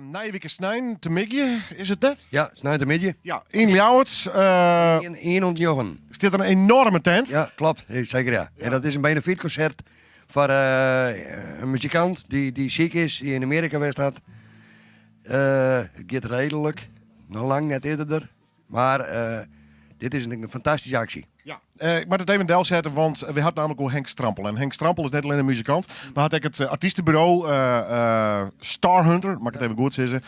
Nije wike sneintemiddei, is it net? Ja, sneintemiddei. Ja, yn Ljouwert. Ien oant njoggen. Stiet der in enorme tent. Ja, klopt. Seker ja. En dat is in benefytkonsert foar in muzikant dy't siik is, dy't yn Amearika west hat. It giet reedlik, noch lang net earder. Mar dit is in fantastyske aksje. Ja, ik moat it even delsette, want we ha it nammentlik oer Henk Strampel. En Henk Strampel is net allinne in muzikant, mar hat ek it artysteburo Star Hunter, moat ik it even goed sizze.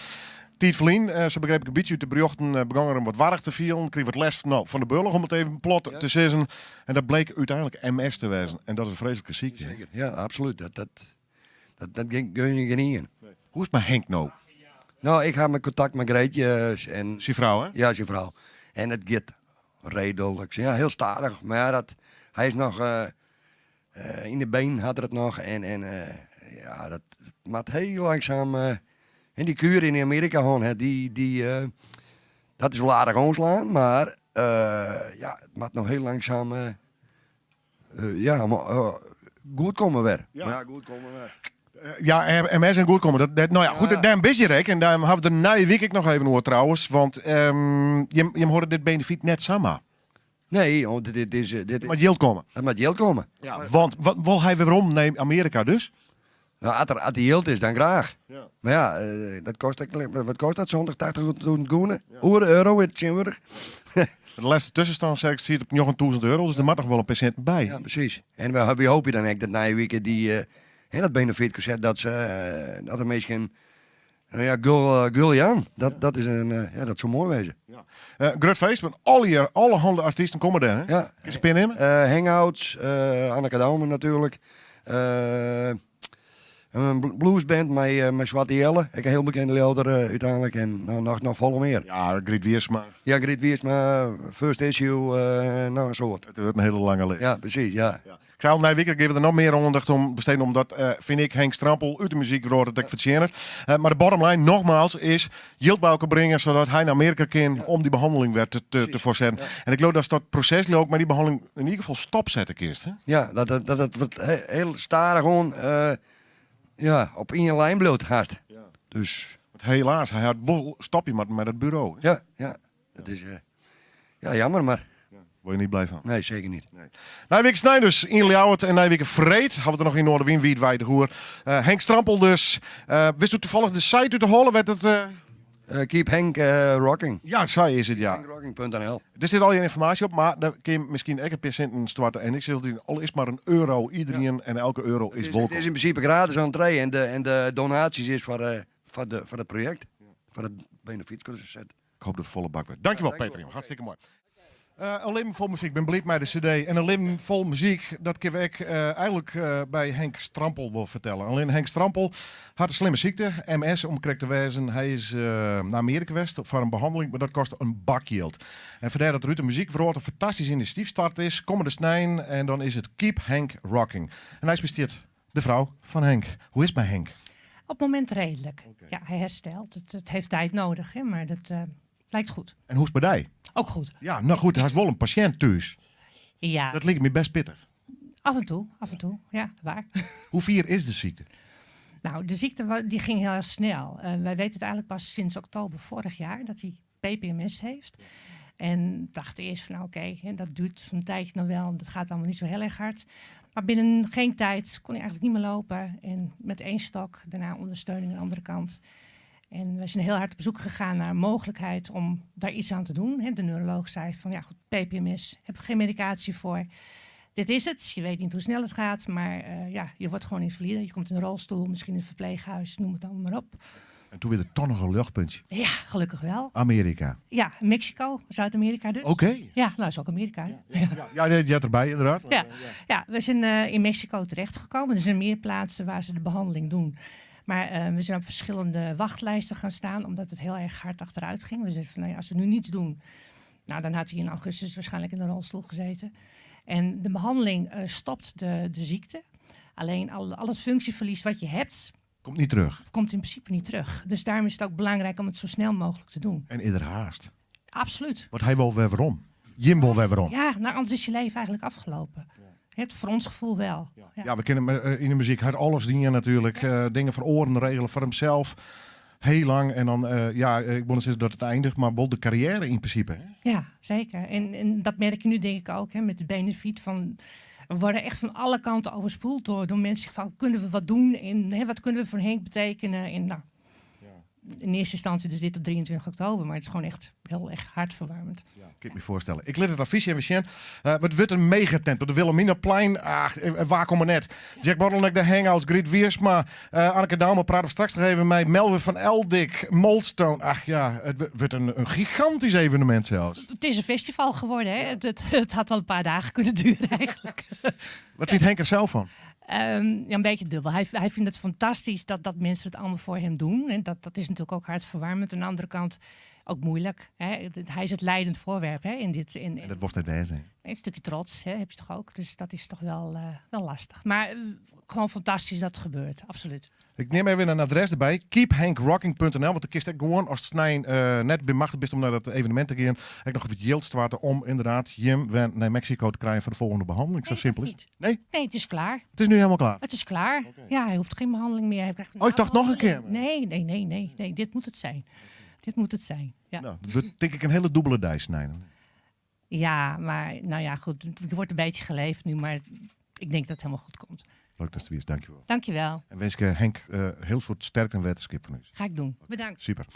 Tiid ferlyn, sa begreep ik in bytsje út de berjochten, begong er him wat warch te fielen, krige wat lêst no, fan de bealch, om it even plat te sizzen. En dat bleek úteinlik MS te wêzen. En dat is in freeslike sykte. Seker, ja, absolút. Dat, dat, dat, dat gun je gjinien. Hoe is it mei Henk no? No, ik ha mei kontakt mei Greetje en... Syn frou, hè? Ja, syn frou. En it giet reedlik. Ja, hiel stadich, mar ja, dat, hy is noch yn de benen hat er it noch en, en ja, dat moat hiel langsaam. En dy kuer yn Amearika hân hat, dy, dy, dat is wol aardich oanslaan, mar ja, it moat noch hiel langsaam ja, goed komme wer. Ja, goed komme wer. Ja, MS en goed komme. Dat, dat, no ja, goed, dêrom bist hjir ek. En dêrom ha we der nije wike ek noch even oer trouwens. Want jim, jim hâlde dit benefyt net samar. Nee, want dit is... Dit moat jild komme. It moat jild komme. Ja, want wat, wol hy werom nei Amearika dus? No, as der, as der jild is, dan graach. Ja. Mar ja, dat kost ek, wat kost dat, 70, 80.000 gûne? Oere euro is it tsjintwurdich. De lêste tuskenstân sei ik, siet op 9000 euro, dus der moat noch wol in pear sinten by. Ja, presys. En we, we hoopje dan ek dat nije wike dy, hè, dat benefytkonser, dat se, dat de minsken, no ja, gul, gul jaan. Dat, dat is in, ja, dat soe moai wêze. Ja. Grut feest, want allegear, allerhande artysten komme dêr, hè? Ja. Kinst in pear neame? Hangouts, Anneke Douma natuerlik. In bluesband mei, mei Swarte Jelle, ek in hiel bekende Ljouwerter úteinlik. En no, noch, noch folle mear. Ja, Griet Wiersma. Ja, Griet Wiersma, First Issue, noch in soad. It wurdt in hiele lange list. Ja, presys, ja. Ja. Ik sei al, nije wike gean we der noch mear oandacht oan besteden, omdat, fyn ik, Henk Strampel út de muzykwrâld it ek fertsjinnet. Mar de bottom line, nogmaals, is jild by elkoar bringe sadat hy nei Amearika kin om dy behanneling wer te, te, te foarsetten. En ik leau datst dat proses leau ik mei dy behanneling yn ieder gefal stopsette kinst. Hè? Ja, dat dat, dat it wat hiel stadichoan ja, op ien lijn bliuwt hast. Dus. Want helaas, hy hat wol stopje moatten mei dat buro. Hè? Ja, ja. Dat is ja, jammer, mar. Wol je niet blij fan? Nee, seker net. Nee. Nije wike snein dus yn Ljouwert en nije wike freed ha we der noch yn Noardewyn wiidweidich oer. Henk Strampel dus. Witsto tafallich de site út de holle wêr't it... Keep Henk Rocking. Ja, sa is it, ja. Henkrocking.nl. Der sit allegear ynformaasje op, mar dêr kin je miskien ek in pear sinten stoarte. En ik sis altyd, al is it mar in euro, iederien en elke euro is wolkom. It is yn prinsipe gratis entree en de, en de donaasjes is foar, foar, de, foar it projekt. Foar it benefytkonsert. Ik hoop dat it folle bak wurdt. Dankjewel Peter, jonge. Hartstikke moai. In libben fol muzyk. Ik bin bliid mei de CD. En in libben fol muzyk, dat kinne we ek eigenlik by Henk Strampel wol fertelle. Allinne Henk Strampel hat in slimme sykte, MS om krekt te wêzen. Hy is nei Amearika west foar in behanneling, mar dat koste in bak jild. En fandêr dat der út de muzykwrâld in fantastysk inisjatyf start is, kommende snein. En dan is it Keep Henk Rocking. En neist my stiet de frou fan Henk. Hoe is it mei Henk? Op het moment redelijk. Ja, hij herstelt. Het, het heeft tijd nodig, hè, maar dat lijkt goed. En hoe is it mei dy? Ook goed. Ja, no goed, hast wol in pasjint thús. Ja. Dat liket my best pittich. Af en toe, af en toe. Ja, waar. Hoe fier is de sykte? Nou, de ziekte die ging heel erg snel. Wij weten het eigenlijk pas sinds oktober vorig jaar dat hij PPMS heeft. En dachten eerst van nou, oké, hè, dat duurt een tijdje nog wel. Dat gaat allemaal niet zo heel erg hard. Maar binnen geen tijd kon hij eigenlijk niet meer lopen. En met één stok, daarna ondersteuning aan de andere kant. En we zijn heel hard op zoek gegaan naar een mogelijkheid om daar iets aan te doen. Hè, de neuroloog zei van ja goed, PPMS, hebben we geen medicatie voor. Dit is het, je weet niet hoe snel het gaat, maar ja, je wordt gewoon invalide. Je komt in een rolstoel, misschien in een verpleeghuis, noem het allemaal maar op. En toen werd er toch nog een ljochtpuntje. Ja, gelukkig wel. Amerika. Ja, Mexico, Zuid-Amerika dus. Oké. Ja, nou is ook Amerika. Hè? Ja, ja, ja, nee, je hebt erbij inderdaad. Ja, ja, we zijn in Mexico terechtgekomen. Er zijn meer plaatsen waar ze de behandeling doen. Maar we zijn op verschillende wachtlijsten gaan staan, omdat het heel erg hard achteruit ging. We zeiden van, nou ja, als we nu niets doen, nou, dan had hij in augustus waarschijnlijk in de rolstoel gezeten. En de behandeling stopt de ziekte. Alleen al het functieverlies wat je hebt, Komt niet terug. Komt in principe niet terug. Dus daarom is het ook belangrijk om het zo snel mogelijk te doen. En ieder haast. Absoluut. Want hij wil weer werom. Jim wil weer werom. Ja, nou, anders is je leven eigenlijk afgelopen. Het voor ons gevoel wel. Ja. Ja, we kennen hem in de muziek. Hij had alles dingen natuurlijk. Dingen voor oren regelen voor hemzelf. Heel lang en dan, ja, ik wol net sizze dat it eindiget, mar wol de karriêre yn prinsipe. Hè? Ja, zeker. En dat merk je nu denk ik ook, hè, met de benefiet van... We worden echt van alle kanten overspoeld door mensen van, kunnen we wat doen en, hè, wat kunnen we voor Henk betekenen? En, nou, in eerste instantie dus dit op 23 oktober, maar het is gewoon echt heel erg hartverwarmend. Ja, kan ik me voorstellen. Ik lit it affiche even sjen. It wurdt in megatent op de Wilhelminaplein. Ach, waar komen net? Jack Bottleneck, de Hangouts, Griet Wiersma, Anneke Douma praten we straks nog even met Melvin van Eldik, Moldstone. Ach ja, het wordt een gigantisch evenement zelfs. Het is een festival geworden, hè? Het had wel een paar dagen kunnen duren eigenlijk. Wat vindt Henk er zelf van? Ja, een beetje dubbel. Hij vindt het fantastisch dat mensen het allemaal voor hem doen. En dat is natuurlijk ook hartverwarmend. Aan de andere kant ook moeilijk. Hè? Hij is het lijdend voorwerp. Hè? In dit, in, En dat wordt het wezen. Een stukje trots, hè, heb je toch ook. Dus dat is toch wel lastig. Maar gewoon fantastisch dat het gebeurt, absoluut. Ik neem even een adres erbij. Keephenkrocking.nl. Want de kist ook gewoon als het snijn net bemachtigd is om naar dat evenement te gaan. Heb ik nog even jild starten om inderdaad Jim weer naar Mexico te krijgen voor de volgende behandeling. Zo Nee, simpel dat is niet. Nee? Nee, het is klaar. Het is nu helemaal klaar. Het is klaar. Ja, hij hoeft geen behandeling meer. Hij krijgt een Oh, ik dacht nog een keer. Nee, nee, nee, nee, nee. Dit moet het zijn. Dit moet het zijn. Ja. Nou, dat wordt denk ik een hele dubbele dij snijden. Ja, maar nou ja, goed. Het wordt een beetje geleefd nu, maar ik denk dat het helemaal goed komt. Leuk dat het weer is, dankjewel. Dankjewel. En wens ik Henk heel soort sterk en wetenschap van u. Ga ik doen. Bedankt. Super.